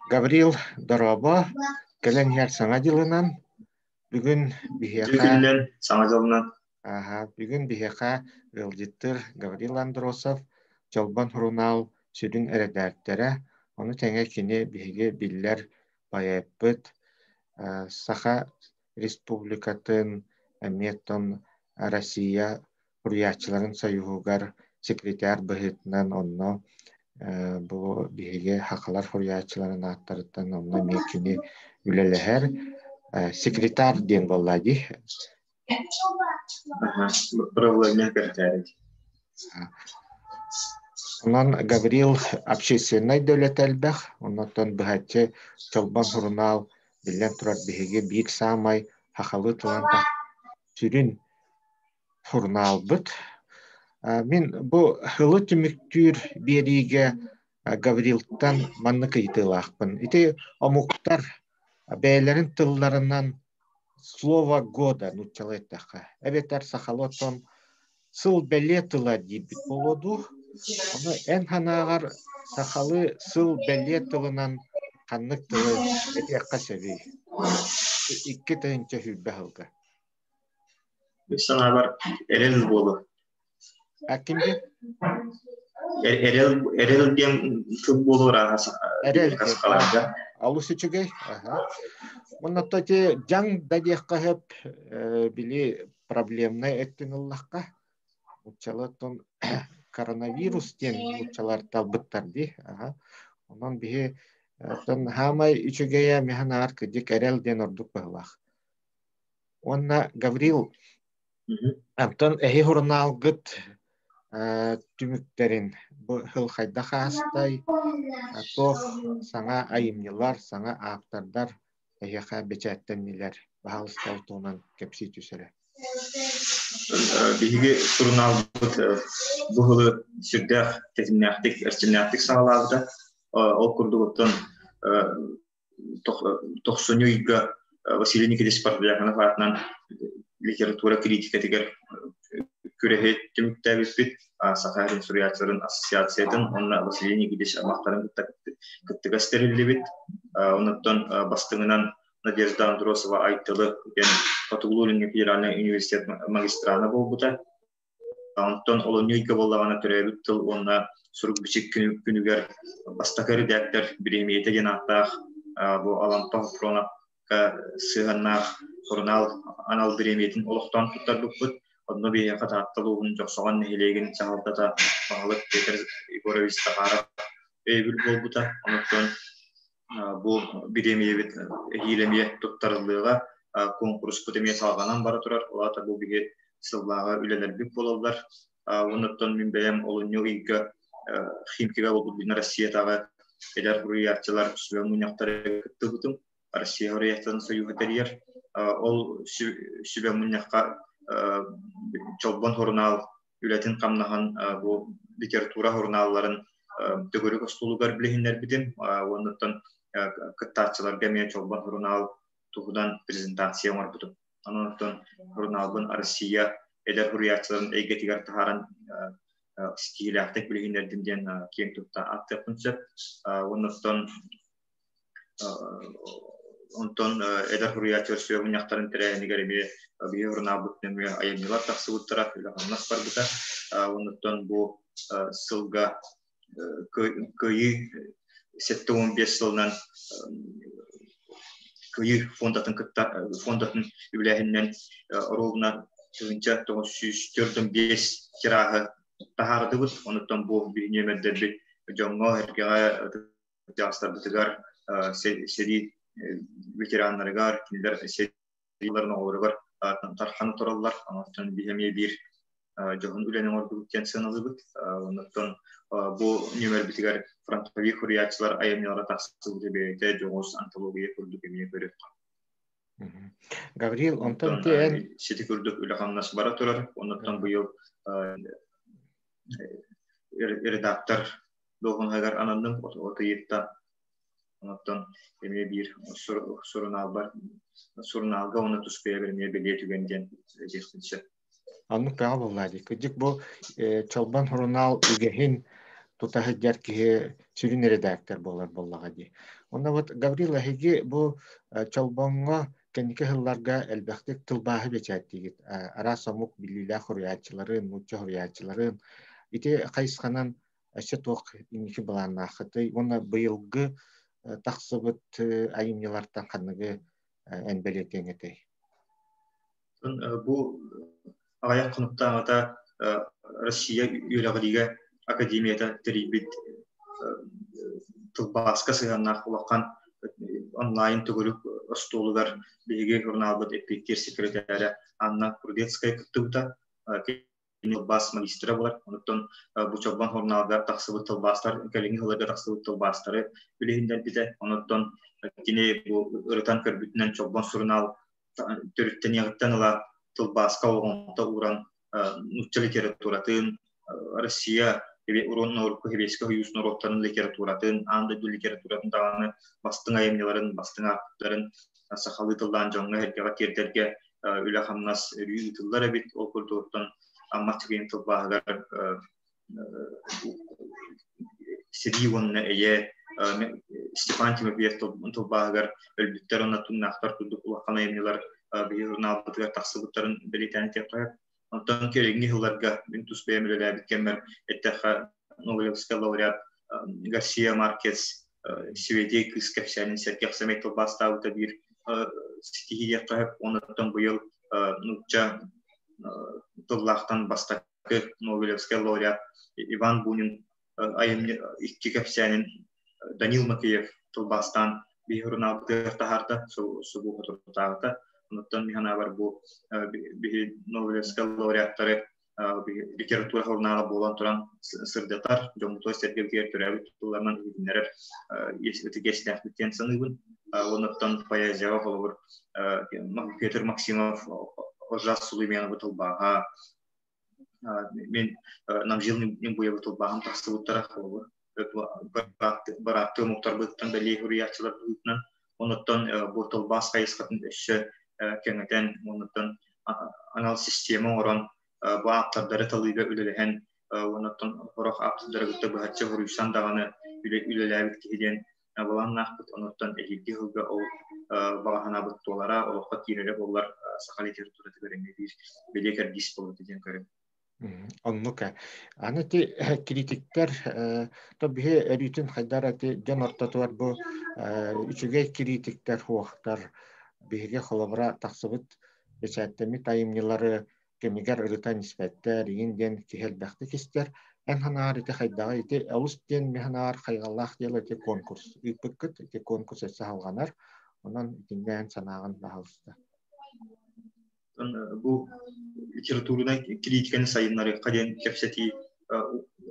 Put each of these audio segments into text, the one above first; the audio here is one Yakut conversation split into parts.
Гаврил, дорообо! Кэлэн иһэр Саҥа дьылынан. Бүгүн Үтүө биһиэхэ күнүнэн, Саҥа дьылынан. Ааһа, бүгүн биһиэхэ ыалдьыттыыр Гаврил Андросов, Чолбон сурунаал сүрүн эрэдээктэрэ, ону тэҥэ кини биһиги биллэр поэппыт, Саха Республикатын эмиэ оттон Россия суруйааччыларын союһугар секретарь быһыытынан онно бу биһиги сахалар суруйааччыларын ааттарыттан онно эмиэ кини үлэлэһэр секретарь диэн буолла дии. Правление секретарь. Онон Гаврил общественнай да үлэтэ элбэх, оннуттан быһаччы Чолбон сурунаал биллэн турар биһиги биир саамай сахалыы тылын сүрүн сурунаалбыт. Мин бу сылы түмүктүүр биэриигэ Гаврилтан маннык ыйытыылаахпын. Ити омуктар бэйэлэрин тылларынан слово года нууччалыы эттэххэ, эбэтэр сахалыы оттон сыл бэлиэ тыла диирбит буолуо дуу? Ону эн санааҕар сахалыы сыл бэлиэ тылынан ханнык тылы этиэххэ сөбүй? 2020 сылга. Мин санаабар эрэл буолуо. А ким диэн? Эрэл, эрэл диэн тыл буолуо Эрэл диэн. сахаларга. Олус үчүгэй. Аха. Уонна то ити дьаҥ да диэххэ сөп, били проблемнай өттүн ыллахха, нууччалар коронавирус диэн нууччалар талбыттар дии. Аха. Онон биһи оттон хаамай үчүгэйэ миһан аар кырдьык эрэл диэн ордук быһылаах. Уонна Гаврил, онтон эһи сурунаалгыт түмүктэрин бу сыл хайдах аастай, туох саҥа айымньылар, саҥа ааптардар эһиэхэ бэчээттэннилэр? Баһаалыста ол туһунан кэпсии түс эрэ. Биһиги сурунаалбыт бу сылы сүрдээх тэтимнээхтик, эрчимнээхтик саҕалаабыта. Ол курдук оттон тохсунньу ыйга Василий Никитич Парфенов аатынан литература критикатыгар күрэһи түмүктээбиппит. Саха сирин суруйааччыларын ассоциациятын уонна Василий Никитич аймахтарын кытта кыттыгас тэриллибит. Онуттан бастыҥынан Надежда Андросова Айтылы диэн Хотугулуу-Илиҥҥи федеральнай университет магистрана буолбута. Онтон олунньу ыйга буоллаҕына төрөөбүт тыл уонна сурук-бичик күнүгэр бастакы эрэдээктэр бириэмийэтэ диэн ааттаах бу Алампа Софроновка сыһыаннаах сурунаал анал бириэмийэтин олохтоон туттарбыппыт. Онно биһиэхэ Таатта улууһун Дьохсоҕон нэһилиэгин дьаһалтата баһылык Петр Егорович Захаров өйөбүл буолбута. Онуттан бу бириэмийэбит эһиил эмиэ туттарыллыаҕа, куонкуруспут эмиэ салҕанан бара турар. Ол аата бу биһи сыллааҕы үлэлэрбит буолаллар. Оннуттан мин бэйэм олунньу ыйга Химкига буолбут Бүтүн Россиятааҕы эдэр суруйааччылар сүбэ мунньахтарыгар кыттыбытым. Россия суруйааччыларын союһа тэрийэр. Ол сүбэ мунньахха Чолбон сурунаал үлэтин хамнаһын бу литература сурунаалларын төгүрүк остуолугар билиһиннэрбитим уоннуттан кыттааччыларга эмиэ Чолбон сурунаал туһунан презентация оҥорбутум. Онон сурунаалбын Россия эдэр суруйааччыларын эйгэтигэр таһааран ситиһиилээхтик билиһиннэрдим диэн киэҥ тутта ааттыахпын сөп. Уоннуттан Онтон эдэр суруйааччылар сүбэ мунньахтарын тэрээһинигэр эмиэ биһиги сурунаалбыт нөҥүө айымньылар тахсыбыттара, үлэ-хамнас барбыта. Оннуттан бу сылга Кыайыы 75 сылынан Кыайыы фондатын кытта фондатын үбүлээһининэн оруобуна 1945 тираһы таһаардыбыт. Онуттан бу биһи нүөмэрдэрбит дьоҥҥо-сэргэҕэ дьаастарбытыгар сэрии ветераннарыгар, кинилэр сэриилэрин оҕолоругар тархана тураллар. Онон биһи эмиэ биир дьоһун үлэни оҥордубут диэн сыаналыыбыт. Оннуттан бу нүөмэрбитигэр фронтовик суруйааччылар айымньылара тахсыбыта бэйэтэ дьоҕус антология курдук эмиэ көрүөххэ. Гаврил, онтон ити эн сити курдук үлэ-хамнас бара турар. Оннуттан быйыл редактор дуоһунаһыгар ананным от ыйыттан онтон эмиэ биир сурунаалбар сурунаалга уонна тус бэйэбэр эмиэ бэлиэ түгэн диэн этиэхпин сөп. Оннук бөҕө буоллаа дии. Кырдьык бу Чолбон сурунаал үгэһин тута сылдьар киһи сүрүн эрэдээктэр буолар буоллаҕа дии. Онно вот Гаврил эһиги бу Чолбоҥҥо кэнники сылларга элбэхтик тылбааһы бэчээттиигит. Араас омук биллиилээх суруйааччыларын, нуучча суруйааччыларын ити хайысханан өссө туох инники былааннааххытый уонна быйылгы тахсыбыт айымньылартан ханныгы эн бэлиэтиэҥ этэй? Бу аҕыйах хонуктааҕыта Россия үөрэҕириигэ академията тэрийбит тылбааска сыһыаннаах улахан онлайн төгүрүк остуолугар биһиги журналбыт эппиэттиир секретаря Анна Прудецкая кыттыбыта. Кини тылбаас магистра буолар. Онуттан бу Чолбон журналга тахсыбыт тылбаастар, кэлиҥҥи сылларга тахсыбыт тылбаастары билиһиннэрбитэ. Онуттан кини бу ырытан көрбүтүнэн Чолбон сурунаал төрүттэниэҕиттэн ыла тылбааска болҕомто ууран нуучча литературатын, Россия урукку Сэбиэскэй Союз норуоттарын литературатын, аан дойду литературатын даҕаны бастыҥ айымньыларын, бастыҥ ааптарын сахалыы тыллаан дьоҥҥо-сэргэҕэ тиэрдэргэ үлэ-хамнас өрүү ыытыллар эбит. Ол курдук Амма Аччыгыйын тылбааһыгар Сэрии уонна эйэ Степан Тимофеев тылбааһыгар өлбүттэр уонна туннаахтар курдук улахан айымньылар биһиги журналбытыгар тахсыбыттарын бэлиэтээн этиэххэ сөп. Онтон кэлиҥҥи сылларга мин тус бэйэм үлэлээбит кэммэр эттэххэ Нобелевскай лауреат Гарсия Маркес Сибэтиэй кыыс кэпсээнин сэргэх сэмэй тылбаастаабыта биир ситиһии диэххэ сөп. Онтон быйыл нуучча тыллаахтан бастакы Нобелевскай лауреат Иван Бунин айымньы икки кэпсээнин Данил Макеев тылбаастаан биһи сурунаалбытыгар таһаарда, субу соторутааҕыта. Онуттан мин санаабар бу биһи Нобелевскай лауреаттары литература сурунаала буолан туран сырдатар, дьоммутугар сэргэбитигэр төрөөбүт тылларынан иһитиннэрэр ытык иэстээхпит диэн саныыбын. Онуттан поэзияҕа холобур Петр Максимов Ожас Сулейменовы тылбааһа, Мин Намжил Нимбуевы тылбааһым тахсыбыттара холобур бырааттыы омуктарбыттан бэлиэ суруйааччылар быһыытынан онуттан бу тылбаас хайысхатын өссө кэҥэтэн онуттан анал система оҥорон бу ааптардары талыыга үлэлэһэн онуттан сорох ааптардары кытта быһаччы суруйсан даҕаны үлэлээбит киһи диэн былааннаахпыт. Онуттан эһиилги сылга ол баҕа санаабыт туолара, олоххо киирэрэ буоллар саха литературатыгар эмиэ биир бэлиэ кэрдиис буолуо диэн көрөбүн. Оннук ээ. Аны ити критиктэр то биһи өрүүтүн хайдар ити дьон ортотугар бу үчүгэй критиктэр хуохтар биһиги холобура тахсыбыт бэчээттэммит айымньылары кэмигэр ырытан испэттэр игин диэн киһи элбэхтик истэр. Эн санааҕар ити хайдаҕый? Ити олус диэн мин санааҕар хайҕаллаах дьыала ити конкурс ыыппыккыт, ити конкурс өссө салҕанар. Онон итиннэ эн санааҕын баһаалыста. Бу литературнай критиканы сайыннарыахха диэн кэпсэтии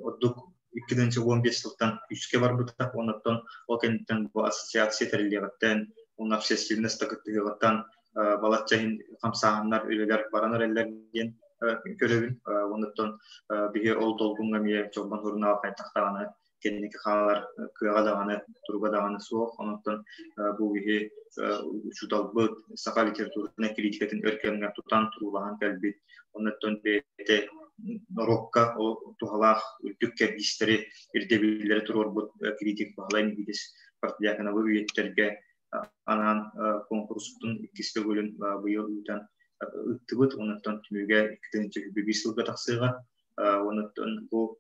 ордук 2015 сылтан күүскэ барбыта. Оннуттан ол кэнниттэн бу ассоциация тэриллиэҕиттэн, уонна общественность да кыттыһыаҕыттан балачча иһин хамсааһыннар, үлэлэр баран эрэллэр диэн көрөбүн. Оннуттан биһи ол долгуҥҥа эмиэ Чолбон сурунаал хайдах даҕаны кэнники хаалар кыаҕа даҕаны, туруга даҕаны суох. Онуттан бу биһи учууталбыт саха литературнай критикатын өр кэмҥэ тутан туруулаһан кэлбит. Онуттан бэйэтэ норуокка туһалаах үрдүк кэрдиистэри, ирдэбиллэри туруорбут критик Баһылай Никитич Протодьяконовы үйэтитэргэ анаан куонкуруспутун иккис төгүлүн быйыл ыытан ыыттыбыт. Онуттан түмүгэ 2021 сылга тахсыаҕа. Онуттан бу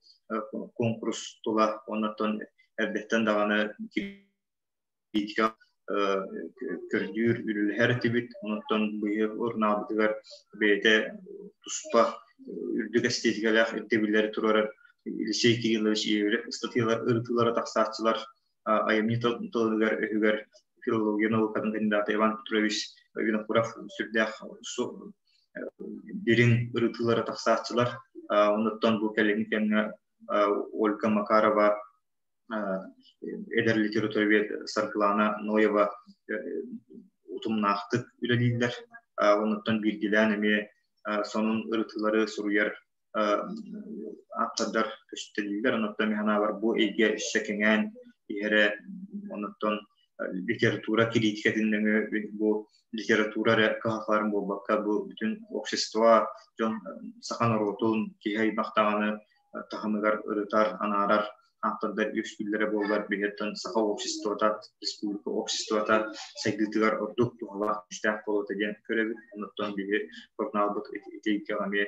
куонкурус тула онуттан эрдэттэн даҕаны критика көрдүүр, үлэлэһэр этибит. Онуттан быйыл урнаабытыгар бэйэтэ туспа үрдүк эстетикэлээх ирдэбиллэри туруорар Елисей Кириллович Иевлев ыстатыйалар ырытыылара тахсааччылар айымньы тылыгар өһүгэр филология наукатын кандидата Иван Петрович Винокуров сүрдээх дириҥ ырытыылара тахсааччылар. Онуттан бу кэлиҥҥи кэмҥэ Ольга Макарова эдэр литературовед Саргылана Ноева утумнаахтык үлэлииллэр. Онуттан биирдиилээн эмиэ сонун ырытыылары суруйар ааптардар көстөллөр. Онуттан мин санаабар бу эйгэ өссө кэҥээн иһэрэ, онуттан литература кириитикэтин нөҥүө бу литература эрэ кыһалҕаларын буолбакка, бу бүтүн общество, дьон саха норуотун, киһи аймах даҕаны таһымыгар ырытар, анаарар ааптардар үөскүүллэрэ буоллар биһиэттэн саха обществота, республика обществота сайдыытыгар ордук туһалаах күүстээх буолуота диэн көрөбүт. Оннуттан биһи журналбыт ити эмиэ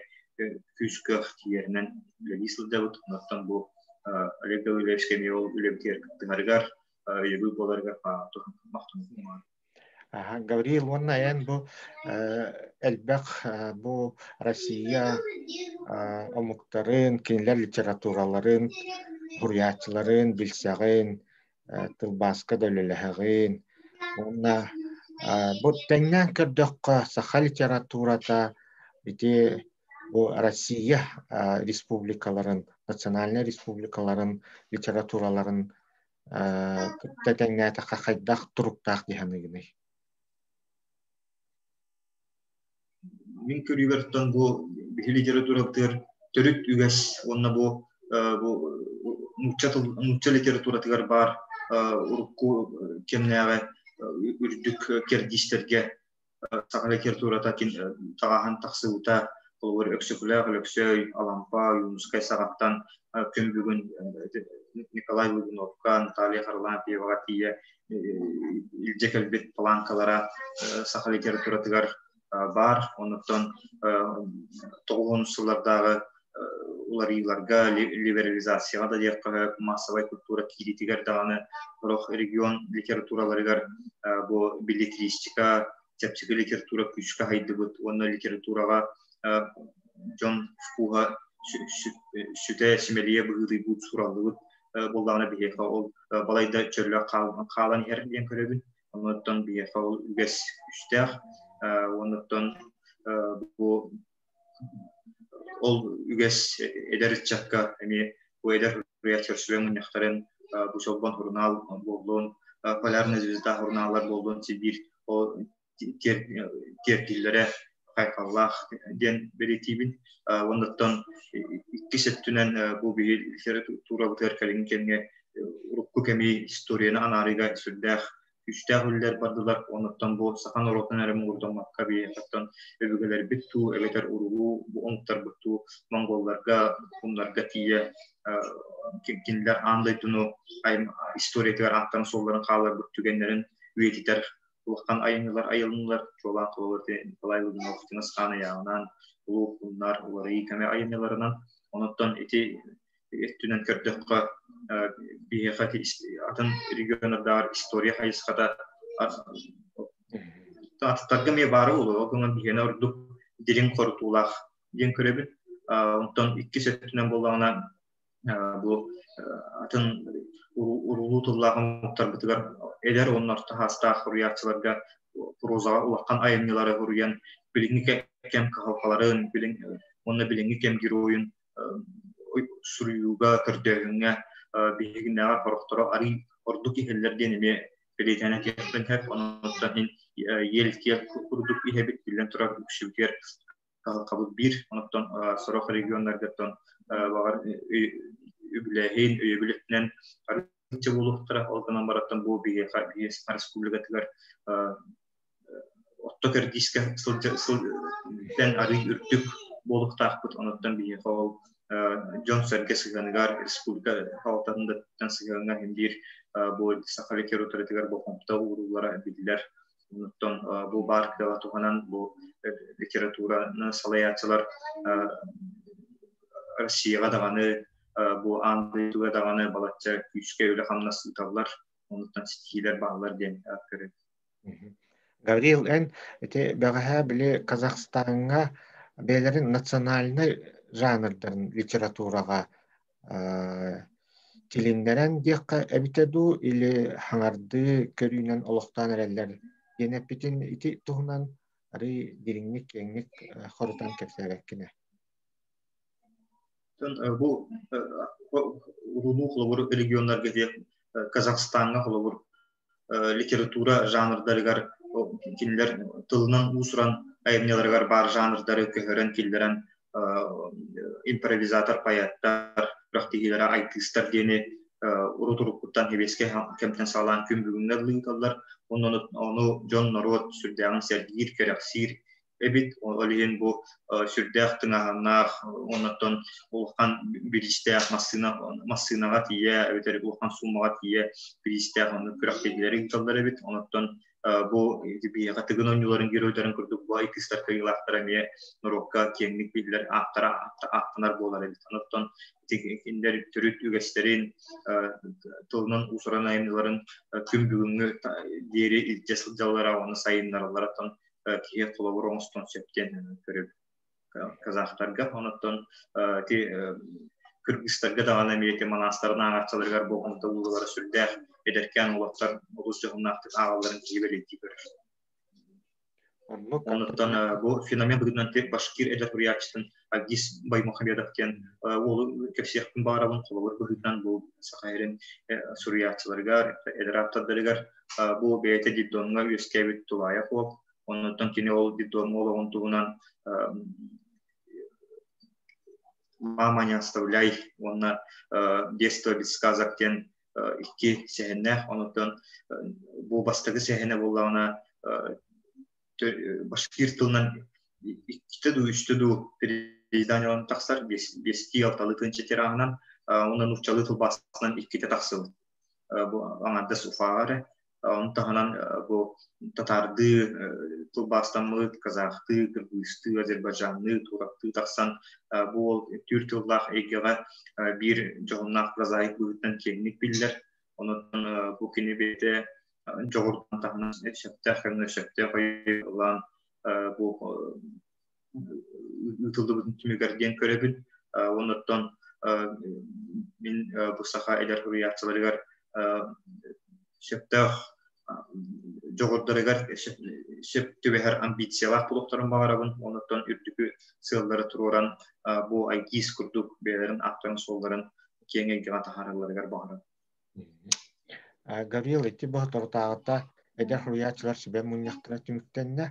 күүс-кыах тиийэринэн үлэлии сылдьабыт. Оннуттан бу Олег Гаврильевич эмиэ ол үлэбитигэр кыттыһарыгар, өйөбүл буоларыгар махтанабын. Гаврил уонна эн бу элбэх бу Россия омуктарын, кинилэр литератураларын, суруйааччыларын билсэҕин, тылбааска да үлэлэһэҕин. Уонна бу тэҥнээн көрдөххө, саха литературата ити бу Россия республикаларын, национальнай республикаларын литератураларын кытта тэҥнээтэххэ хайдах туруктаах дии саныыгыный? Мин көрүүбэр бу биһи литературабытыгар төрүт үгэс уонна бу бу нуучча тыл нуучча литературатыгар баар урукку кэмнээҕи үрдүк кэрдиистэргэ саха литературата таҕаһан тахсыбыта холобур Өксөкүлээх Өлөксөй, Алампа, Ойуунускай саҕаттан күн бүгүн Николай Лугуновка, Наталья Харлампьеваҕа тиийэ илдьэ кэлбит планкалара саха литературатыгар баар. Онуттан тоҕуһун сыллардааҕы уларыйыыларга, либерализацияҕа да диэххэ сөп, массовай культура киириитигэр даҕаны сорох регион литератураларыгар бу билетристика, чэпчэки литература күүскэ хайдыбыт уонна литератураҕа дьон вкуһа сүтэ симэлийэ быһыытыйбыт, сураллыбыт буоллаҕына биһиэхэ ол балайда чөллөөх хаалан иһэр диэн көрөбүн. Онуттан биһиэхэ ол үгэс күүстээх уонуттан бу ол үгэс эдэр ыччакка эмиэ бу эдэр суруйааччылар сүбэ мунньахтарын бу Чолбон сурунаал буоллун, Полярная звезда сурунааллар буоллун сибиир ол тиэрдиллэрэ хайҕаллаах диэн бэлиэтиибин. Уоннаттан иккис өттүнэн бу биһи литературабытыгар кэлиҥҥи кэмҥэ урукку кэми историяны анаарыыга сүрдээх күүстээх үлэлэр бардылар. Онуттан бу саха норуотун эрэ муҥурдаммакка биһиэхэттэн өбүгэлэрбит дуу эбэтэр уруулуу бу омуктарбыт дуу монголларга, хуннарга тиийэ кинилэр аан дойдуну историятыгар ааттарын суолларын хаалларбыт түгэннэрин үйэтитэр улахан айымньылар айылыннылар. Чуолаан холобур Николай Лугинов Чыҥыс Хаан ыйааҕынан, Улуу Хуннар, Уларыйыы кэмэ айымньыларынан. Онуттан ити өттүнэн көрдөххө, биһиэхэ атын регионнардааҕар история хайысхата атыттарга эмиэ баара буолуо, ол гынан биһиэнэ ордук дириҥ хорутуулаах диэн көрөбүн. Онтон иккис өттүнэн буоллаҕына, бу атын уруулуу тыллаах омуктарбытыгар эдэр уонна орто саастаах суруйааччыларга прозаҕа улахан айымньылары суруйан билиҥҥи кэм кыһалҕаларын уонна билиҥҥи кэм геройун суруйууга, көрдөөһүҥҥэ биһигиннээҕэр сорохторо арыый ордук иһэллэр диэн эмиэ бэлиэтээн этиэхпин сөп. Онон иһин ел-киэл курдук иһэбит, биллэн турар, үксүбүтүгэр кыһалҕабыт биир. Онон сорох регионнаргаттан баҕар үбүлээһин, өйөбүл өттүнэн арыычча буолуохтара. Ол гынан бараттан бу биһиэхэ биһиэхэ республикатыгар орто кэрдиискэ сылдьан арыый үрдүк буолуохтаахпыт. Онуттан биһиэхэ ол дьон-сэргэ сыһыаныгар, республика салалтатын сыһыаҥҥа иһин биир бу саха литературатыгар болҕомто ууруллара биллэр. Онуттан бу баар кыаҕа туһанан бу литератураны салайааччылар Россияҕа даҕаны, бу аан дойдуга даҕаны балачча күүскэ үлэ-хамнас ыыталлар. Онуттан ситиһиилэр бааллар диэн көрөбүн. Гаврил, эн ити бэҕэһээ били Казахстаҥҥа бэйэлэрин национальнай жанрдарын литератураҕа тилиннэрэн диэххэ эбитэ дуу или хаҥардыы көрүүнэн олохтоон эрэллэр диэн эппитин ити туһунан арыый дириҥник киэҥник хорутан кэпсээбэккин ээ. Бу уруулуу холобур регионнарга Казахстаҥҥа холобур литература жанрдарыгар кинилэр тылынан уус-уран айымньыларыгар баар жанрдары көһөрөн киллэрэн импровизатор поэттар күрэхтэһиилэрэ айтыыстар диэни урут-уруккуттан сэбиэскэй кэмтэн саҕалаан күн бүгүҥҥэ дылы ыыталлар. Онон ону дьон норуот сүрдээҕин сэргиир, кэрэхсиир. эбит. Ол иһин бу сүрдээх тыҥааһыннаах, оннуттан улахан бириистээх массыына массыынаҕа тиийэ эбэтэр улахан суумаҕа тиийэ бириистээх оннук күрэхтэһиилэри ыыталлар эбит. Онуттан бу биһиэхэ Тыгын оонньууларын геройдарын курдук бу айкыстар кыайыылаахтара эмиэ норуокка киэҥник биллэр ааттара ааттанар буолар эбит. Онуттан кинилэр төрүт үгэстэрин, тылынан уус-уран айымньыларын күн бүгүҥҥү диэри илдьэ сылдьаллара уонна сайыннаралларыттан киһи холобур оҥостон сөп диэн көрөбүт казахтарга. Онуттан ити кыргызтарга даҕаны эмиэ ити манаастарын ааҕааччыларыгар болҕомто уурулара сүрдээх эдэркээн уолаттар олус дьоһуннаахтык ааҕалларын киһи бэлиэтии көрөр. Оннук. Онуттан бу феномен быһыытынан башкир эдэр суруйааччытын Агис Баймухамедов диэн уолу кэпсиэхпин баҕарабын. Холобур быһыытынан бу Саха сирин суруйааччыларыгар, эдэр ааптардарыгар бу бэйэтэ детдомҥа үөскээбит тулаайах уол. Оннуттан кини ол детдомҥа олоҕун туһунан «Мама, не оставляй» уонна «Детство без сказок» диэн икки сэһэннээх. Онуттан бу бастакы сэһэнэ буоллаҕына башкир тылынан иккитэ дуу, үстэ дуу переизданиеланан тахсар, биэстии алталыы тыһыынча тираһынан, уонна нууччалыы тылбаасынан иккитэ тахсыбыт. Бу аҥардас Уфаҕа эрэ. Ону таһынан бу татаардыы тылбаастаммыт, казахтыы, кыргызтыы, азербайджанныы, турактыы тахсан бу уол түүр тыллаах эйгэҕэ биир дьоһуннаах прозаик быһыытынан киэҥник биллэр. Онон бу кини бэйэтэ дьоҕурдан таһынан сөптөөх кэмҥэ сөптөөх ойуулаан бу ыытыллыбытын түмүгэр диэн көрөбүн. Оннуттан мин бу саха эдэр суруйааччыларыгар сөптөөх дьоҕурдарыгар сөп түбэһэр амбициялаах буолуохтарын баҕарабын. Онуттан үрдүкү сыаллары туруоран бу айгиз курдук бэйэлэрин ааттарын-суолларын киэҥ эйгэҕэ таһааралларыгар баҕарабын. Гаврил, ити соторутааҕыта эдэр суруйааччылар сүбэ мунньахтара түмүктэннэ.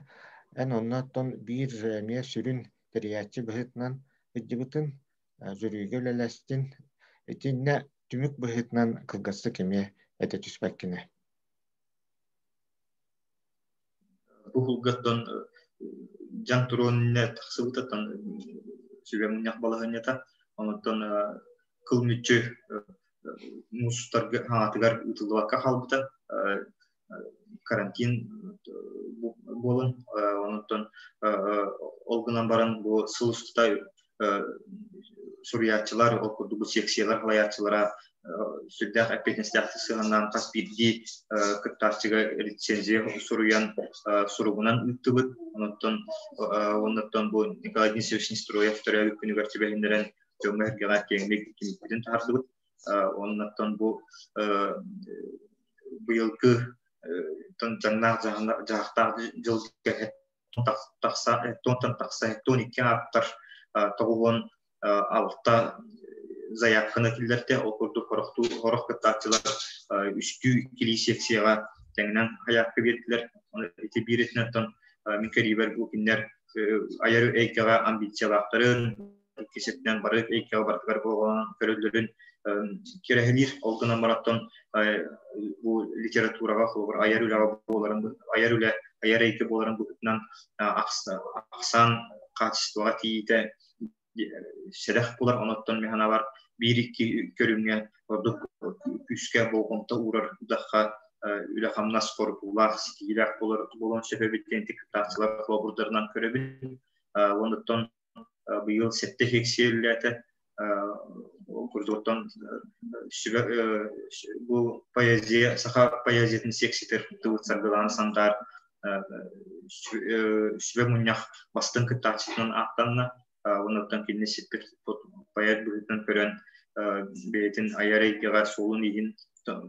Эн онно биир эмиэ сүрүн тэрийээччи быһыытынан сылдьыбытын, жюригэ үлэлэстин. Итиннэ түмүк быһыытынан кылгастык эмиэ этэ түспэккинэ. Бу булгаттан дьаҥ туруон иннинэ тахсыбытыттан сүбэ мунньах балаһыанньата. Онтон кыл мүччү муус устарга хаҥатыгар ыытыллыбакка хаалбыта. Карантин буолан, онтон ол гынан баран бу сыл устата суруйааччылар, ол курдук бу секциялар салайааччылара сүрдээх эппиэтинэстээхтик сыһыаннаан хас биирдии кыттааччыга рецензия суруйан суругунан ыыттыбыт. Онуттан оннуттан бу Николай Денисович Нестроев төрөөбүт күнүгэр түбэһиннэрэн дьоҥҥо-сэргэҕэ киэҥник түмүкпүтүн таһаардыбыт. Оннуттан бу быйылгы дьаҥнаах дьаһахтаах дьыл тахса туонтан тахса 12 ааптар 96 заявканы киллэрдэ. Ол курдук хорохтуу хорох кыттааччылар үстүү иккилии секцияҕа тэҥинэн хайаакка биэрдилэр. Ити биир өттүнэн мин кэриибэр бу кинилэр айар эйгэҕэ амбициялаахтарын иккис өттүнэн бары эйгэҕэ барытыгар буолан көрөллөрүн кэрэһилиир. Ол гынан бараттан бу литератураҕа холобур айар үлэҕэ буоларын айар үлэ айар эйгэ буоларын быһыытынан ахсаан хаачыстыбаҕа тиийиитэ сэдэх буолар. Онуттан мин санаабар биир-икки көрүҥҥэ ордук күүскэ болҕомто уурар удахха үлэ-хамнас хорутуулаах, ситиһиилээх буолар буолуон сөп эбит диэн кыттааччылар холобурдарынан көрөбүн. Онуттан быйыл сэттэ секция үлэлээтэ. Курдуктан сүбэ бу поэзия саха поэзиятын секциятыгар кыттыбыт Саргылаана Сандаар сүбэ мунньах бастыҥ кыттааччытынан ааттанна. Онуттан кинини сиппит поэт быһыытынан көрөн бэйэтин айар эйгэҕэ суолун-ииһин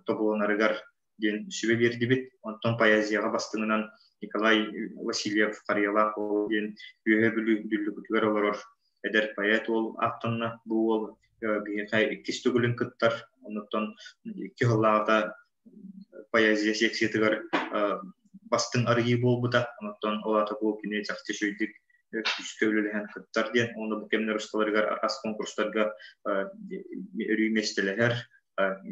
тобуланарыгар диэн сүбэ биэрдибит. Онтон поэзияҕа бастыҥынан Николай Васильев Харыйалаах уол диэн Үөһээ Бүлүү Дүллүкүтүгэр олорор эдэр поэт уол ааттанна. Бу уол биһиэхэ иккис төгүлүн кыттар. Онуттан икки сыллааҕыта поэзия секциятыгар бастыҥ арыйыы буолбута. Онуттан ол аата бу кини чахчы үчүгэйдик күүскэ үлэлэһэн кыттар диэн. Уонна бу кэмнэр усталарыгар араас конкурстарга өрүү миэстэлэһэр,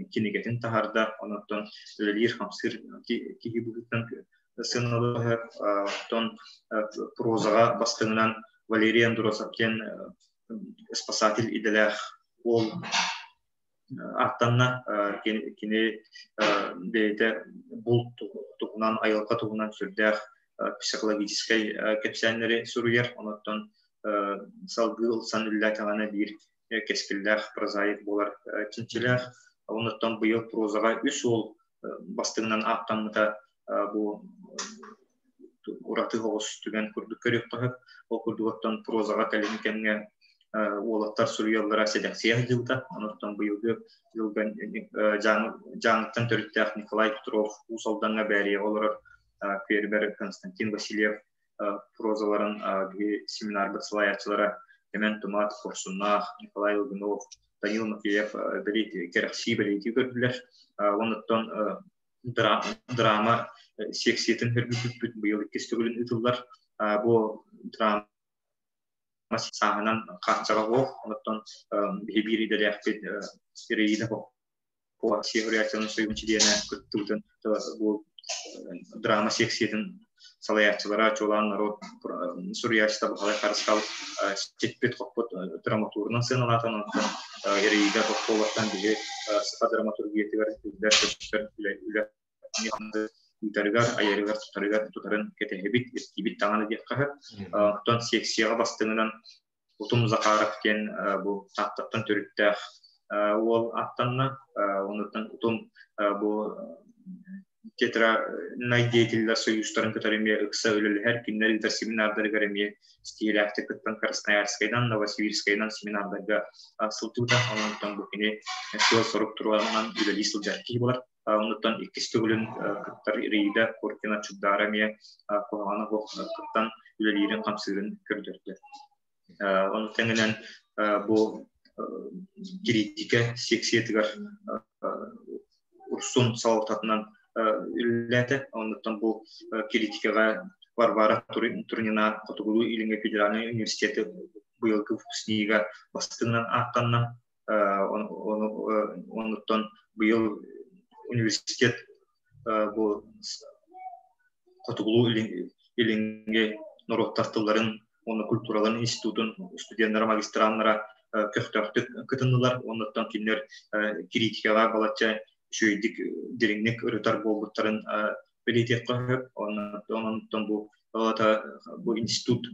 кинигэтин таһаарда, онуттан үлэлиир-хамсыыр киһи быһыытынан сыаналыһар. Оттон прозаҕа бастыҥынан Валерий Андросов диэн спасатель идэлээх уол ааттанна. Кини бэйэтэ булт туһунан, айылҕа туһунан сүрдээх психологическай кэпсээннэри суруйар. Онон салгыы ылсан үлэлээтэҕинэ биир кэскиллээх прозаик буолар чинчилээх. Онуттан быйыл прозаҕа үс уол бастыҥынан ааттаммыта бу ураты оҕус түгэн курдук көрүөххэ сөп. Ол курдук оттон прозаҕа кэлин кэмҥэ уолаттар суруйаллара сэдэхсийэ сылдьыбыта. Онуттан быйылгы дьылга Дьааҥыттан төрүттээх Николай Петров Уус Алдаҥҥа Бээрийэҕэ олорор фермер Константин Васильев прозаларын биһи семинарбыт салайааччылара Эмэн Тумат, Хорсуннаах, Николай Лугинов, Данил Матвеев кэрэхсии бэлиэтии көрдүлэр. Онуттан драма секциятын хөргүппүт быйыл иккис төгүлүн ыытыллар. Бу драма сааһынан хааччаҕа суох. Онуттан биһи биир идэлээхпит Ираида Россия суруйааччыларын союһун чилиэнэ кыттыбытын бу драма секциятын салайааччылара чуолаан норуот суруйааччыта Баһылай Харысхал сиппит-хоппут драматурунан сыаналаатан онтон Ираида Попковаттан биһи саха драматургиятыгар биллэр-көстөр үлэ ыытарыгар, айарыгар, тутарыгар тутарын кэтэһэбит, ирдиибит даҕаны диэххэ сөп. Оттон секцияҕа бастыҥынан Утум Захаров диэн бу Тааттаттан төрүттээх уол аттанна. Онуттан Утум бу театральнай деятеллэр союзтарын кытары эмиэ ыкса үлэлэһэр, кинилэр ыытар семинардарыгар эмиэ ситиһиилээхтик кыттан Красноярскайынан, Новосибирскайынан семинардарга сылдьыбыта. Онон бу кини сыал-сорук туруорунан үлэлии сылдьар киһи буолар. Онуттан иккис төгүлүн кыттар Ираида Коркина Чугдаара эмиэ куһаҕана суох кыттан үлэлиирин-хамсыырын көрдөрдө. Ону тэҥинэн бу кириитикэ секциятыгар Урсун салалтатынан үлэлээтэ. Оннуттан бу кириитикэҕэ Варвара Турнина Хотугулуу Илиҥҥи федеральнай университеты быйылгы выпускнига бастыҥынан ааттанна. Оннуттан быйыл университет бу Хотугулуу Илиҥҥи норуоттар тылларын уонна культураларын институтун студеннара, магистраннара көхтөөхтүк кытыннылар. Оннуттан кинилэр критикаҕа балачча үчүгэйдик дириҥник ырытар буолбуттарын бэлиэтиэххэ сөп. Оннуттан бу бу институт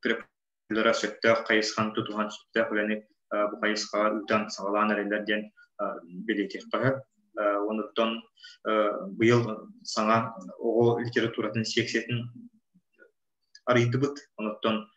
преподавателлара сөптөөх хайысханы тутуһан сөптөөх үлэни бу хайысхаҕа ыытан саҕалаан эрэллэр диэн бэлиэтиэххэ сөп. Онуттан быйыл саҥа оҕо литературатын секциятын арыйдыбыт. Онуттан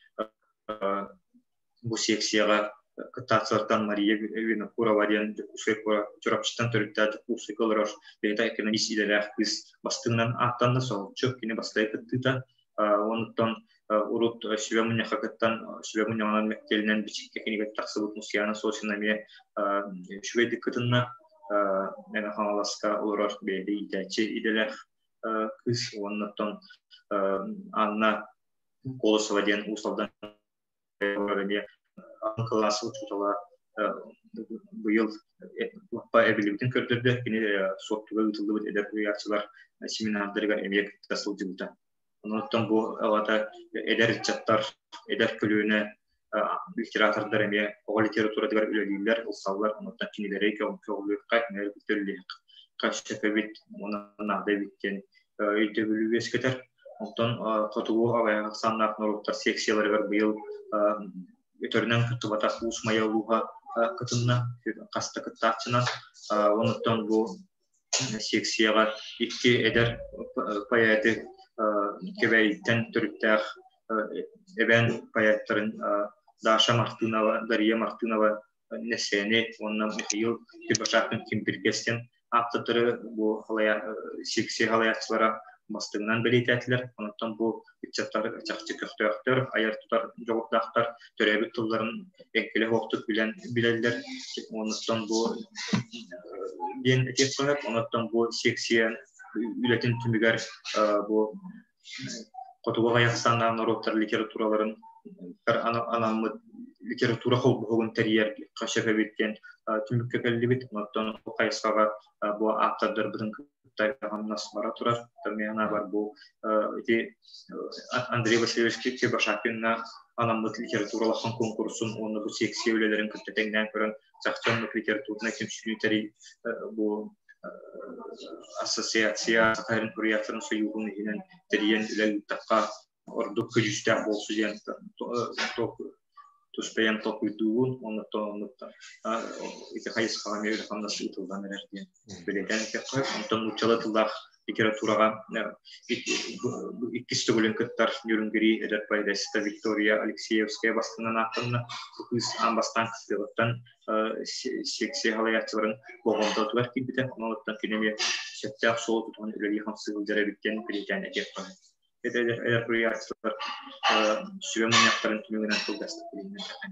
бу секцияҕа кыттааччылартан Мария Винокурова диэн Дьокуускай куорат Чурапчыттан төрүттээх Дьокуускайга олорор бэйэтэ экономист идэлээх кыыс бастыҥынан ааттанна соһуччу кини бастакы кыттыыта. Онуттан урут сүбэ мунньахха кыттан сүбэ мунньаҕынан мэктиэлинэн бичиккэ кинигэ тахсыбыт Мусьяна Сосина эмиэ үчүгэйдик кытынна. Мэҥэ Хаҥаласка олорор бэйэтэ иитээччи идэлээх кыыс. Уонна Анна Колосова диэн Уус Алдан эмиэ кылаас учуутала быйыл лаппа эбиллибитин көрдөрдө. Кини Суоттуга ыытыллыбыт эдэр суруйааччылар семинардарыгар эмиэ кытта сылдьыбыта. Онон бу аҕата эдэр ыччаттар, эдэр көлүөнэ литератордар эмиэ оҕо литературатыгар үлэлииллэр, ылсаллар. Онон кинилэри көҕүлүөххэ, кинилэри кытта үлэлиэххэ сөп эбит, уонна наада эбит диэн өйдөбүлү үөскэтэр. Онтон хотугу аҕыйах ахсааннаах норуоттар секцияларыгар быйыл өтөрүнэн кыттыбатах Уус Майа улууһа кытынна, хас да кыттааччынан. Онуттан бу секцияҕа икки эдэр поэты Кэбээйиттэн төрүттээх эбээн поэттарын Даша Мартынова, Дария Мартынова Нэссээни уонна Михаил Кирбачакин Кимпиргэстэн ааптардары бу секция салайааччылара бастыҥынан бэлиэтээтилэр. Онтон бу ыччаттар чахчы көхтөөхтөр, айар-тутар дьоҕурдаахтар, төрөөбүт тылларын эҥкилэ суохтук билэн билэллэр. Онуттан бу диэн этиэххэ сөп. Онуттан бу секция үлэтин түмүгэр бу хотугу аҕыйах ахсааннаах норуоттар литератураларын анаммыт литература холбоһугун тэрийэр сөп эбит диэн түмүккэ кэллибит. Онтон бу хайысхаҕа бу ааптардарбытын кытта хамнас бара турар. Мин бу ити Андрей Васильевич Кибашакинна анаммыт литература улахан конкурсун уонна бу секция үлэлэрин кытта тэҥнээн көрөн чахчы оннук литературнай түмсүүнү тэрий бу ассоциация Саха суруйааччыларын сойууһун иһинэн тэрийэн үлэ ыыттахха ордук көдьүүстээх буолсу диэн тус бэйэм толкуйдуубун оннуттан оннуттан ити хайысхаҕа эмиэ үлэ-хамнас ыытыллан эрэр диэн бэлиэтээн этиэххэ. Онтон нууччалыы тыллаах литератураҕа иккис төгүлүн кыттар Нюрнгри эдэр поэтесса Виктория Алексеевская бастыҥынан ааттанна. Бу кыыс аан бастаан кыттыаҕыттан секция салайааччыларын болҕомтотугар киирбитэ. Онон кини эмиэ сөптөөх суолу тутуһан үлэлии-хамсыы сылдьар эбит диэн бэлиэтээн этиэххэ. Эдэр суруйааччылар сүбэ мунньахтарын түмүгүнэн кылгастык билиннэрдэххэ.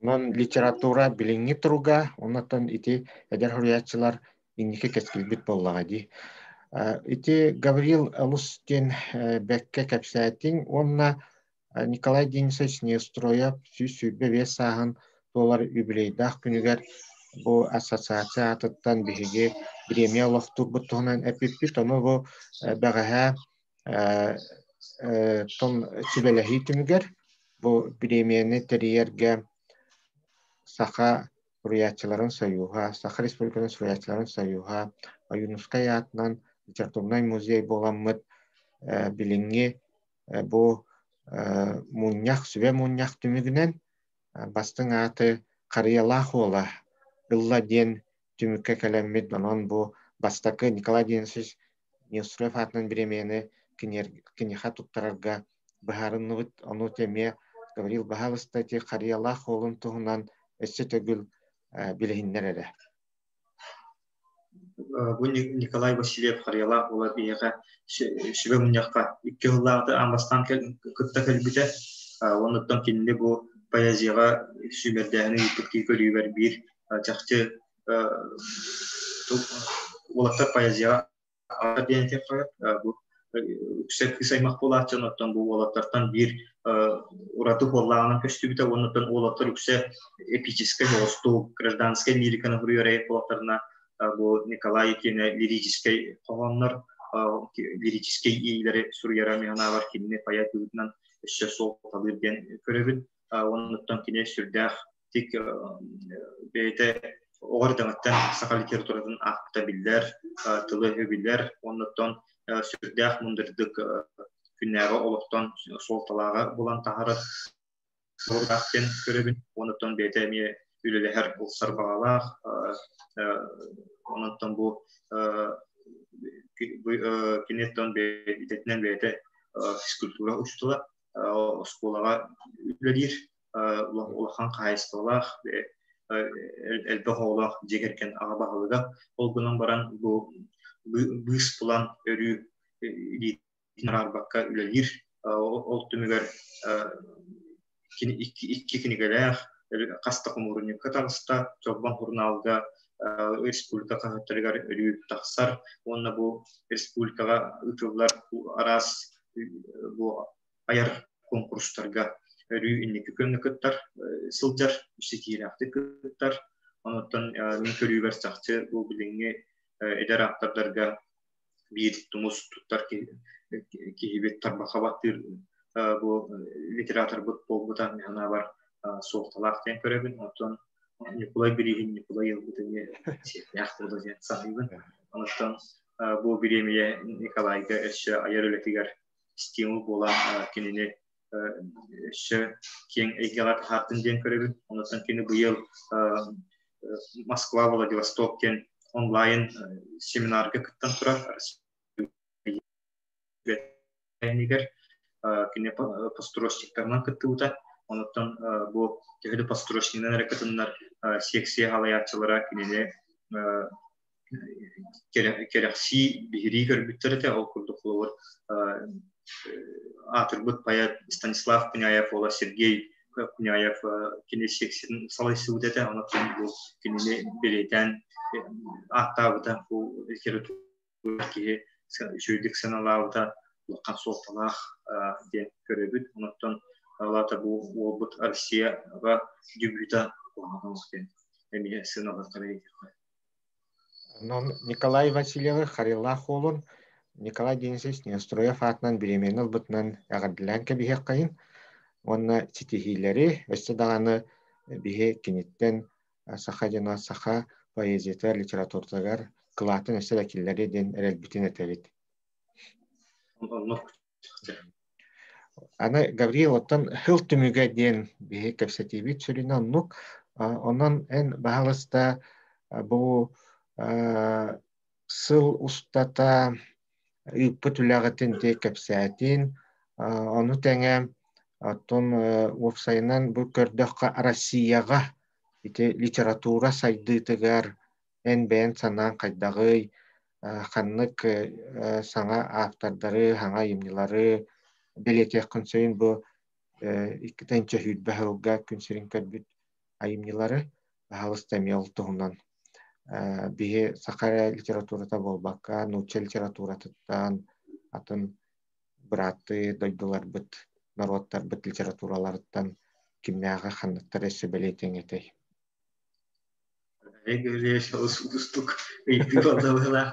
Онон литература билиҥҥи туруга, оннотон ити эдэр суруйааччылар инники кэскилбит буоллаҕа дии. Ити Гаврил олус диэн бэккэ кэпсээтиҥ уонна Николай Денисович Неустроев 125 сааһын туолар юбилейдаах күнүгэр бу ассоциация аатыттан биһиги бириэмийэ олохтуурбут туһунан эппиппит. Ону бу бэҕэһээ тон сүбэлэһии түмүгэр бу бириэмийэни тэрийэргэ Саха суруйааччыларын сойууһа, Саха Республикатын суруйааччыларын сойууһа, Ойуунускай аатынан литературнай музей буоламмыт билиҥҥи бу мунньах, сүбэ мунньах түмүгүнэн бастыҥ ааты Харыйалаах уола ылла диэн түмүккэ кэлэммит, онон бу бастакы Николай Денисович Неустроев аатынан бириэмийэни киниэхэ туттарарга быһаарынныбыт. Ону эмиэ Гаврил баһаалыста ити Харыйалаах уолун туһунан өссө төгүл билиһиннэр эрэ. Бу Николай Васильев Харыйалаах уола биһиэхэ сүбэ мунньахха икки сыллааҕыта аан бастаан кытта кэлбитэ. Оннуттан кинини бу поэзияҕа сүүмэрдээһини ыыппыт киһи көрүүбэр биир чахчы уолаттар поэзияҕа диэн этиэххэ бу үксэ кыыс аймах буолааччы, оттон бу уолаттартан биир ураты уоллааҕынан көстүбүтэ уонна уолаттар үксэ эпическэй оҕустуу гражданскай лириканы суруйар буоллахтарына бу Николай итиэнэ лирическэй хоһооннор лирическэй иилэри суруйара мин санаабар кинини поэт быһыытынан өссө суолталыыр диэн көрөбүн. Оннуттан кини сүрдээх тик бэйэтэ оҕо эрдэҕиттэн саха литературатын аахпыта биллэр, тылы билэр, оннуттан сүрдээх мындырдык күннээҕи олохтон суолталааҕы булан таһаарар сорудаах диэн көрөбүн. Оннуттан бэйэтэ эмиэ үлэлэһэр, ылсар баҕалаах. Ононтон бу киниттэн идэтинэн бэйэтэ физкультура учуутала, оскуолаҕа үлэлиир, улахан хаһаайыстыбалаах, элбэх оҕолоох дьиэ кэргэн аҕа баһылыга. Ол гынан баран бу быыс булан өрүү илиитин араарбакка үлэлиир. Ол түмүгэр икки кинигэлээх, хас да хомуурунньукка таҕыста, Чолбон сурунаалга республика хаһыаттарыгар өрүү тахсар уонна бу республикаҕа ыытыллар араас бу айар куонкурустарга өрүү инники күөҥҥэ кыттар сылдьар, ситиилээхтик кыттар. Онуттан мин көрүүбэр чахчы бу билиҥҥи эдэр ааптардарга биир тумус туттар киһибит тарбахха баттыыр бу литераторбыт буолбута мин санаабар суолталаах диэн көрөбүн. Оттон Ньукулай бирииһин Ньукулай ылбыт эмиэ сиэрдээх буолуо диэн саныыбын. Онуттан бу бириэмийэ Николайга өссө айар үлэтигэр стимул буолан кинини өссө киэҥ эйгэҕэ таһаартын диэн көрөбүн. Онуттан кини быйыл Москва Владивосток диэн онлайн семинарга кыттан турар Россия кини построчниктарынан кыттыбыта. Онуттан бу төһө да построчнигынан эрэ кытыннар секция салайааччылара кинини кэрэхсии, биһирии көрбүттэр этэ. Ол курдук холобур аатырбыт поэт Станислав Куняев уола Сергей Куняев кини секциятын салайсыбыт этэ. Онон бу кинини бэлиэтээн ааттаабыта бу литература киһи үчүгэйдик сыаналаабыта улахан суолталаах диэн көрөбүт. Онон алаата бу уолбут Россияҕа дебюта куһаҕан диэн эмиэ сыаналыахха бэлиэтиэххэ. Онон Николай Васильевы Харилаах уолун Николай Денисович Неустроев аатынан бириэмийэни ылбытынан эҕэрдэлээн кэбиһиэххэйин уонна ситиһиилэри өссө даҕаны биһи киниттэн саха дьоно саха поэзията литературатыгар кылаатын өссө да киллэриэ диэн эрэлбитин этэбит. Оннук. Аны Гавриил оттон сыл түмүгэ диэн биһи кэпсэтиибит сүрүнэ оннук. Онон эн баһалыста бу сыл устата ыыппыт үлэҕитин дии кэпсээтин. Ону тэҥэ оттон уопсайынан бу көрдөххө Россияҕа ити литература сайдыытыгар эн бэйэн санааҥ хайдаҕый? Ханнык саҥа автордары, саҥа айымньылары бэлиэтиэххин сөбүн бу 2020 сылга күн сирин көрбүт айымньылары баһаалыста эмиэ ол туһунан биһи саха эрэ литературата буолбакка нуучча литературатыттан атын бырааттыы дойдуларбыт норуоттарбыт литератураларыттан кимнээҕи ханныктары өссө бэлиэтиэҥ этэй? Уустук ыйытыы буолла быһыылаах.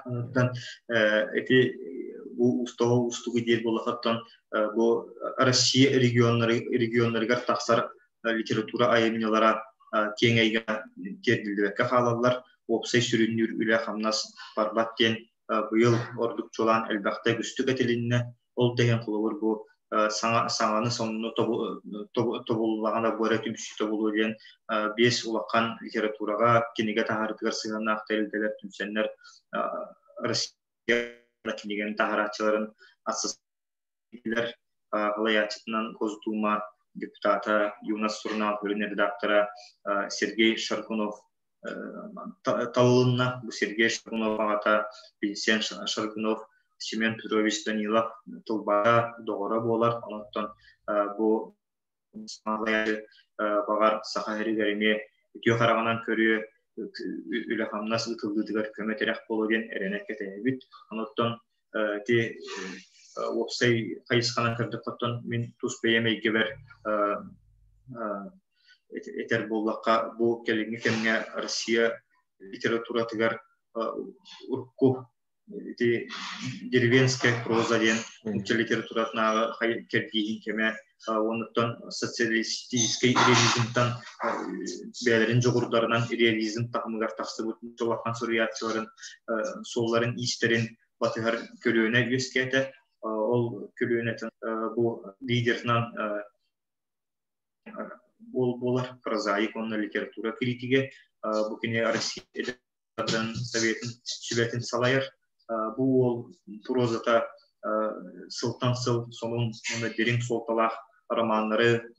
Ити бу уустуга уустугу диир буоллахыттан бу Россия регионнарыгар тахсар литература айымньылара киэҥ эйгэҕэ тиэрдиллибэккэ хаалаллар, уопсай сүрүннүүр үлэ-хамнас барбат диэн быйыл ордук чуолаан элбэхтэ үгүстүк этилиннэ. Ол да иһин холобур бу саҥа саҥаны сонуну тобуллаҕына бу эрэ түмсүү тобулуо диэн биэс улахан литератураҕа кинигэ таһаарытыгар сыһыаннаах тэрилтэлэр түмсэннэр Россия кинигэни таһаарааччыларын ассоциациялар салайааччытынан Госдума депутата, Юнас сурунаал сүрүн редактора Сергей Шаргунов талылынна. Бу Сергей Шаргунов аҕата Винсент Шаргунов Семен Петрович Данилов тылбаара доҕоро буолар. Онон бу баҕар Саха сиригэр эмиэ үтүө хараҕынан көрүө, үлэ-хамнас ыытыллыытыгар көмө-тирэх буолуо диэн эрэнэ кэтэһэбит. Онон ити уопсай хайысханан көрдөххөттөн мин тус бэйэм эйгэбэр этэр буоллахха, бу кэлиҥҥи кэмҥэ Россия литературатыгар урукку ити деревенская проза диэн нуучча литературатынааҕы кэрдииһин кэмэ уонуттан социалистическай реализмтан бэйэлэрин дьоҕурдарынан реализм таһымыгар тахсыбыт улахан суруйааччыларын суолларын-иистэрин батыһар көлүөнэ үөскээтэ. Ол көлүөнэтин бу лидерынан буолар прозаик уонна литература критигэ. Бу кини Россия Советын сүбэтин салайар. Бу уол прозата сылтан сыл сонун уонна дириҥ суолталаах романнары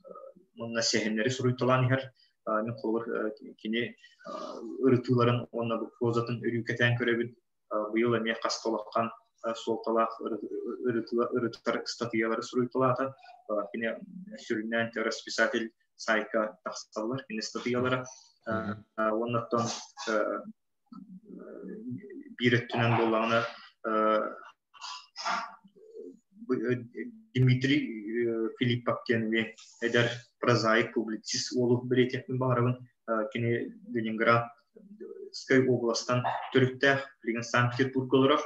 уонна сэһэннэри суруйталаан иһэр. Мин холобур кини ырытыыларын уонна бу прозатын өрүү кэтээн көрөбүн. Быйыл эмиэ хас да улахан суолталаах ырытар ыстатыйалары суруйталаата. Кини сүрүннээн расписатель сайтка тахсаллар кини ыстатыйалара. Уоннаттан биир өттүнэн буоллаҕына Дмитрий Филиппов диэн эмиэ эдэр прозаик, публицист уолу бэлиэтиэхпин баҕарабын. Кини Ленинградскай областан төрүттээх, билигин Санкт-Петербурга олорор.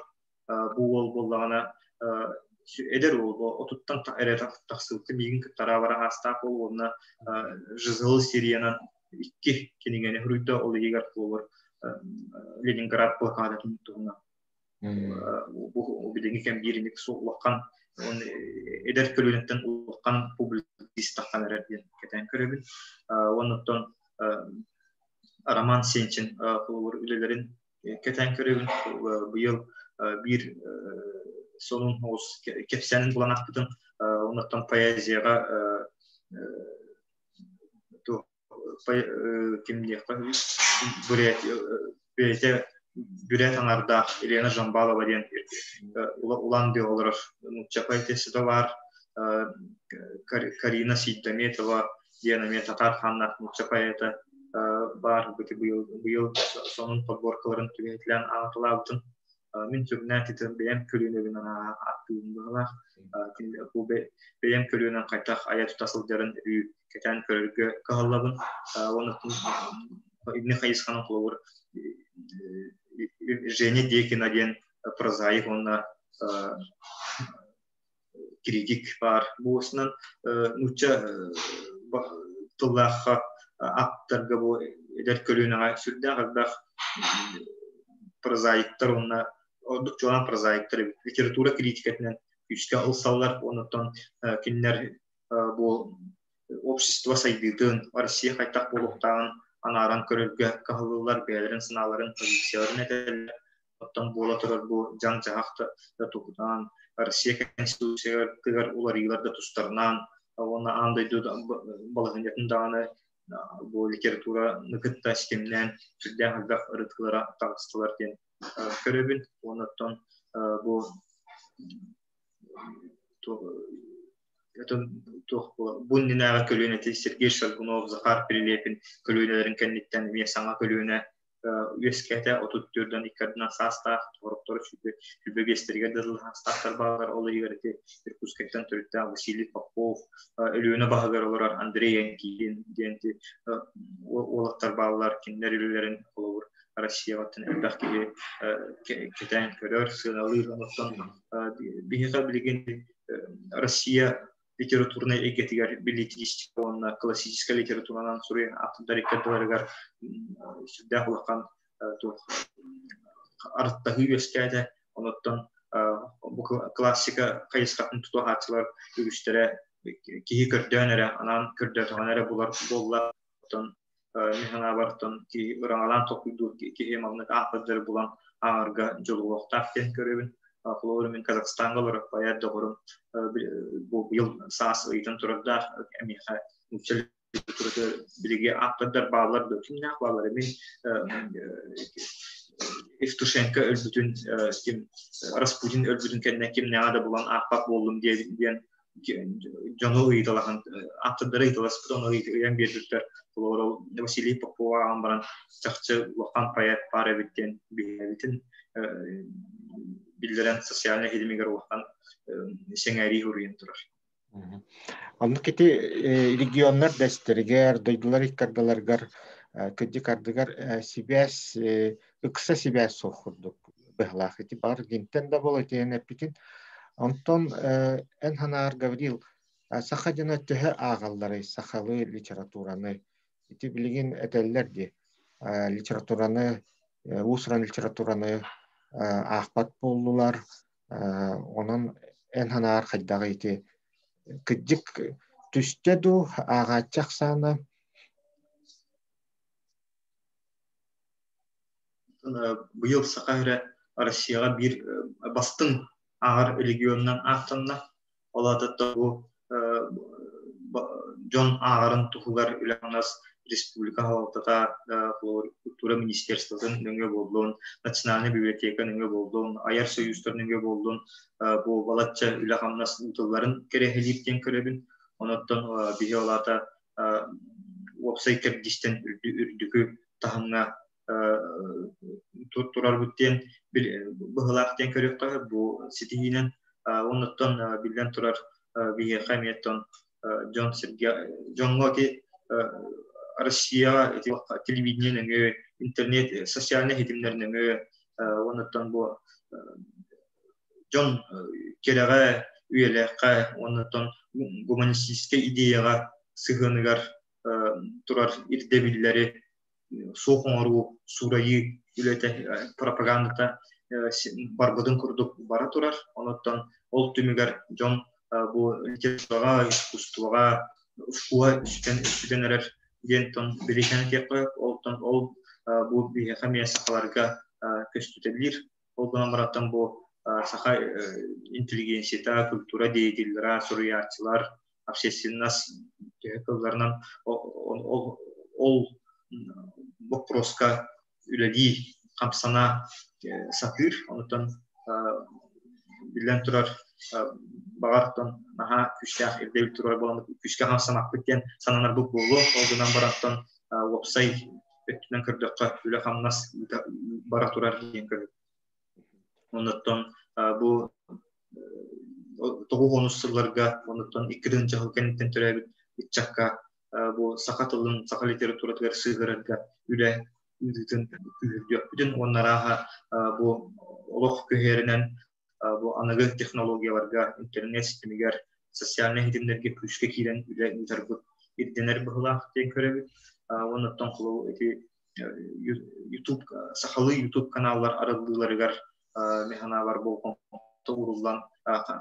Бу уол буоллаҕына эдэр уол отуттан эрэ тахсыбыта миигин кытта араабара аастаах уол уонна ЖЗЛ сериянан икки кинигэни суруйда, ол иһигэр буолар Ленинград блокадатын туһунан. Бу билиҥҥи кэм бииринник улахан эдэр көлүөнэттэн улахан публицист тахсан эрэр диэн кэтээн көрөбүн. Уонна Роман Сенчин холобур үлэлэрин кэтээн көрөбүн. Быйыл биир сонун оҕус кэпсээнин булан аахпытым. Оннуттан поэзияҕа ким диэххэ бэйэтэ бүрээт аҥардаах Елена Жамбалова диэн Улан-Удэ олорор нуучча поэтессата баар Карина Сейдометова диэн эмиэ татаар хааннаах нуучча поэта баар быйыл быйыл сонун подборкаларын түгэнитилээн аҕаталаабытым. Мин сүрүннээн титэн бэйэм көлүөнэбин ааттыыбын быһалаах. Бу бэйэм көлүөнэм хайдах айа тута сылдьарын өрүү кэтээн көрөргө кыһаллабын. Уонна инни хайысханан холобур Женя Декина диэн прозаик уонна критик баар. Буосунан нуучча тыллаахха ааптарга бу эдэр көлүөнэҕэ сүрдээх элбэх прозаиктар уонна ордук чуолаан прозаиктар эбит. Литература критикэтинэн күүскэ ылсаллар. Онтон кинилэр бу общество сайдыытын, Россия хайдах буолуохтааҕын анааран көрөргө кыһаллаллар, бэйэлэрин санааларын, позицияларын этэллэр. Оттон буола турар бу дьаҥ-дьаһах да туһунан, Россия Конституциятыгар уларыйыылар да тустарынан уонна аан дойду балаһыанньатын даҕаны бу литератураны кытта ситимнээн сүрдээх элбэх ырытыылара таҕыстылар диэн көрөбүн. Уонна оттон бу бу иннинээҕи көлүөнэти Сергей Шаргунов, Захар Прилепин көлүөнэлэрин кэнниттэн эмиэ саҥа көлүөнэ үөскээтэ 34-дэн икки ардынан саастаах, сорохторо сүүрбэ биэстэригэр да саастаахтар бааллар. Ол иһигэр ити Иркутскайтан төрүттээх Василий Попов, Өлүөнэ баһыгар олорор Андрей Янкилин диэн уолаттар бааллар. Кинилэр үлэлэрин холобур Россияҕыттан элбэх киһи кэтээн көрөр, сыаналыыр. Онтон биһиэхэ билигин Россия литературнай эйгэтигэр билетристика уонна классическай литературанан суруйар ааптардар икки сүрдээх улахан туох арыттаһыы үөскээтэ. Онуттан бу классика хайысхатын тутуһааччылар үгүстэрэ киһи көрдөөн эрэ, анаан көрдөөтөҕүнэ эрэ булар буолла. Оттон мин санаабар, оттон киһи ыраҥалаан толкуйдуур киһи маннык ааптардары булан ааҕарга дьулуһуохтаах диэн көрөбүн. Холобур, мин Казахстаҥҥа олорор поэт доҕорум бу быйыл саас ыйытан турардаах эмиэхэ нуучча литературатыгар билиги ааптардар бааллар да кимнээх бааллар мин Евтушенко өлбүтүн ким Распутин өлбүтүн кэннэ кимнээҕэ да булан аахпат буоллум диэн дьону ыйыталаһан ааптардары ыйыталаспыт ону ыйан биэрбиттэр холобур Василий Попова ааҕан баран чахчы улахан поэт баар эбит диэн биһиэбитин биллэрэн социальнай ситимигэр улахан сэҥээрии уруйан турар. Оннук ити регионнар дэстэригэр, дойдулар иккардаларыгар кырдьык ардыгар сибээс ыкса сибээс суох курдук быһалаах ити бар динтэн да буол итиэн эппитин. Онтон эн санаар Гаврил саха дьоно төһө ааҕалларый сахалыы литератураны? Ити билигин этэллэр дии литератураны уус-уран литератураны аахпат буоллулар. Онон эн санаар хайдаҕый ити кырдьык түстэ дуу ааҕааччы ахсаана? Быйыл Саха сирэ Россияҕа биир бастыҥ ааҕар регионунан ааттанна. Ол аата бу дьон ааҕарын туһугар үлэ-хамнас республика салалтата, культура министерствотын нөҥүө буоллун, национальнай библиотека нөҥүө буоллун, айар союзтар нөҥүө буоллун, бу балачча үлэ-хамнас ыытылларын кэрэһилиир диэн көрөбүн. Онон биһи ол аата уопсай кэрдиистэн үрдүкү таһымҥа турарбыт диэн быһыылаах диэн көрүөххэ бу ситиһиинэн оннуттан биллэн турар биһиэхэ эмиэ оттон дьон сиргэ дьоҥҥо ити Россияҕа ити телевидение нөҥүө интернет социальнай ситимнэр нөҥүө уоннуттан бу дьон кэрэҕэ үйэлээххэ уоннуттан гуманистическай идеяҕа сыһыаныгар турар ирдэбиллэри суох оҥоруу, суурайыы үлэтэ, пропагандата барбытын курдук бара турар. Онуттан ол түмүгэр дьон бу литератураҕа, искусствоҕа вкуһа сүтэн, сүтэн эрэр диэн тон бэлиэтээн этиэххэ, олтон ол бу биһиэхэ эмиэ сахаларга көстүтэлиир. Ол гынан барантан бу саха интеллигенцията, культура деятеллара, суруйааччылар, общественность төһө кылларынан ол, ол боппуруоска үлэлии, хамсана сатыыр. Онтон биллэн турар баҕар наһаа күүстээх ирдэбил турар буолан күүскэ хамсамаппыт диэн сананарбыт буолуо. Ол гынан барантан уопсай өттүнэн көрдөххө үлэ-хамнас бара турар диэн көрөбүт. Оннуттан бу 90 сылларга оннуттан 2 сыл кэнниттэн төрөөбүт ыччакка бу саха тылын, саха литературатыгар сыһыарарга үлэ ыытыытын күүһүрдүөхпүтүн уонна арааһа бу олох көһөрүнэн бу аныгы технологияларга, интернет ситимигэр, социальнай ситимнэргэ күүскэ киирэн үлэ ыытарбыт ирдэнэр быһыылаах диэн көрөбүт. Уоннаттан холобур ити YouTube сахалыы YouTube каналлар арыллыыларыгар мин санаабар болҕомто ууруллан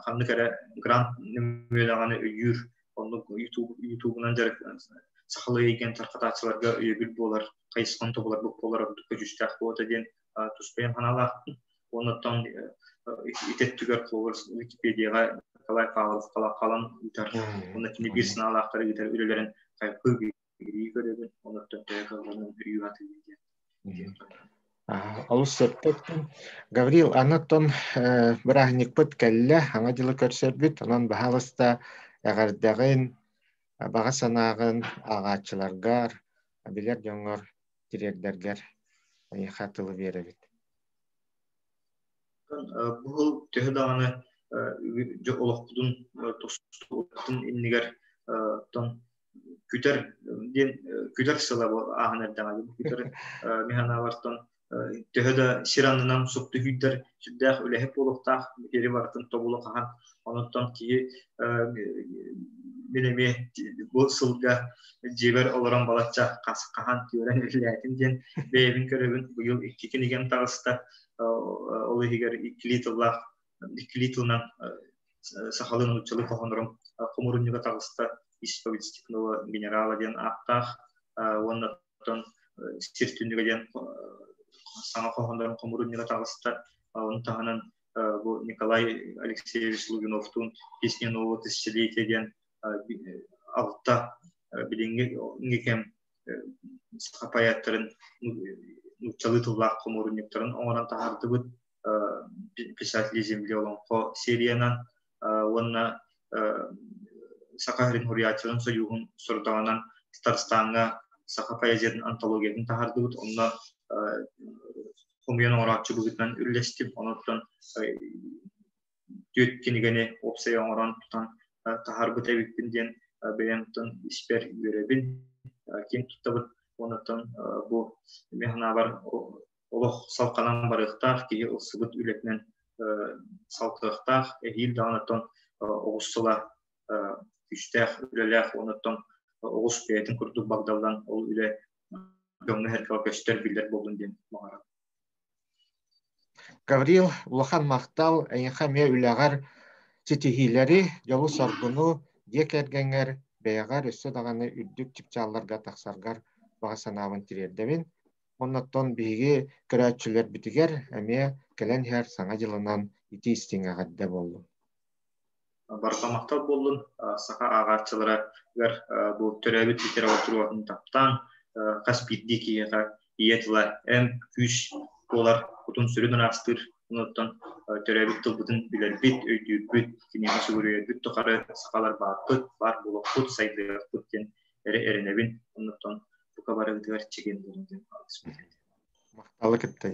ханнык эрэ грант нөҥүө даҕаны өйүүр оннук ютубунан дьарык сахалыы эйгэн тарҕатааччыларга өйөбүл буолар хайысханы тобуларбыт буолар ордук көдьүүстээх буолуо диэн туспайан санаалаахпын. Оннуттан ити өттүгэр холобур Википедияҕа Николай Павлов халан ыытар уонна кини биир санаалаахтары ыытар үлэлэрин хайгыы биһирии көрөбүн, оннуттан төһө кыалларынан өрүү сатыыбын диэн. Олус сөптөөхтүн. Гаврил, аны оттон бырааһынньыкпыт кэллэ, Саҥа дьылы көрсөрбүт, онон баһаалыста эҕэрдэҕин, баҕа санааҕын ааҕааччыларгар, билэр дьоҥҥор тириэрдэргэр эйиэхэ тылы биэрэбит. Бу төһө даҕаны олохпутун тостубутун иннигэр оттон күтэр диэн күтэр сыла ааһан эрдэҕэ күтэр мин санаабартан төһө да сир аннынан супту күүрдэр сүрдээх үлэһит буолуохтаах киһи барытын тобула хаһан онуттан киһи мин эмиэ бу сылга дьиэбэр олорон балачча хаһан түөрэн үлэлээтим диэн бэйэбин көрөбүн быйыл икки кинигэм таҕыста ол иһигэр иккилии тыллаах иккилии тылынан сахалыы нууччалыы хоһооннорум хомурунньуга таҕыста исповедь степного генерала диэн ааттаах уонна оттон сир түннүгэ диэн саҥа хоһооннорун хомурунньуга таҕыста ону таһынан бу Николай Алексеевич Лугиновтуун «Песня нового тысячелетия» диэн алта билиҥҥи кэм саха поэттарын нууччалыы тыллаах хомуурунньуктарын оҥорон таһаардыбыт «Писатели земли» олоҥхо сериянан уонна Саха сирин суруйааччыларын сойууһун сорудаҕынан Татарстаҥҥа саха поэзиятын антологиятын таһаардыбыт. Онно хомуйан оҥорооччу быһыытынан үллэстим. Онон түөрт кинигэни уопсай оҥорон тутан таһаарбыт эбиппин диэн бэйэм испэр үөрэбин, киэн туттабын. Онон бу мин санаабар олох салҕанан барыахтаах, киһи ылсыбыт үлэтинэн салҕыахтаах, эһиил даҕаны оттон оҕус сыла күүстээх үлэлээх, онуттан оҕус бэйэтин курдук багдаллан ол үлэ дьоҥҥо-сэргэҕэ көстөр, биллэр буоллун диэн баҕарабын. Гаврил, улахан махтал эйиэхэ эмиэ үлэҕэр ситиһиилэри, дьолу-соргуну, дьиэ кэргэҥҥэр, бэйэҕэр өссө даҕаны үрдүк чыпчаалларга тахсаргар баҕа санаабын тириэрдэбин. Оннуттан биһиги көрөөччүлэрбитигэр эмиэ кэлэн иһэр Саҥа дьылынан итии-истиҥ эҕэрдэ буоллун. Барҕа махтал буоллун саха ааҕааччыларыгар бу төрөөбүт литературатын таптаан хас биирдии киһиэхэ ийэ тыла эн күүс буолар кутун-сүрүн ыраастыыр онуттан төрөөбүт тылбытын билэрбит, өйдүүрбүт, киниэхэ сүгүрүйэрбит тухары сахалар баарбыт, баар буолуохпут, сайдыахпыт диэн эрэ эрэнэбин. Оннуттан бука барыгытыгар чэгиэн буолун диэн алгыспыт. Махталы кытта.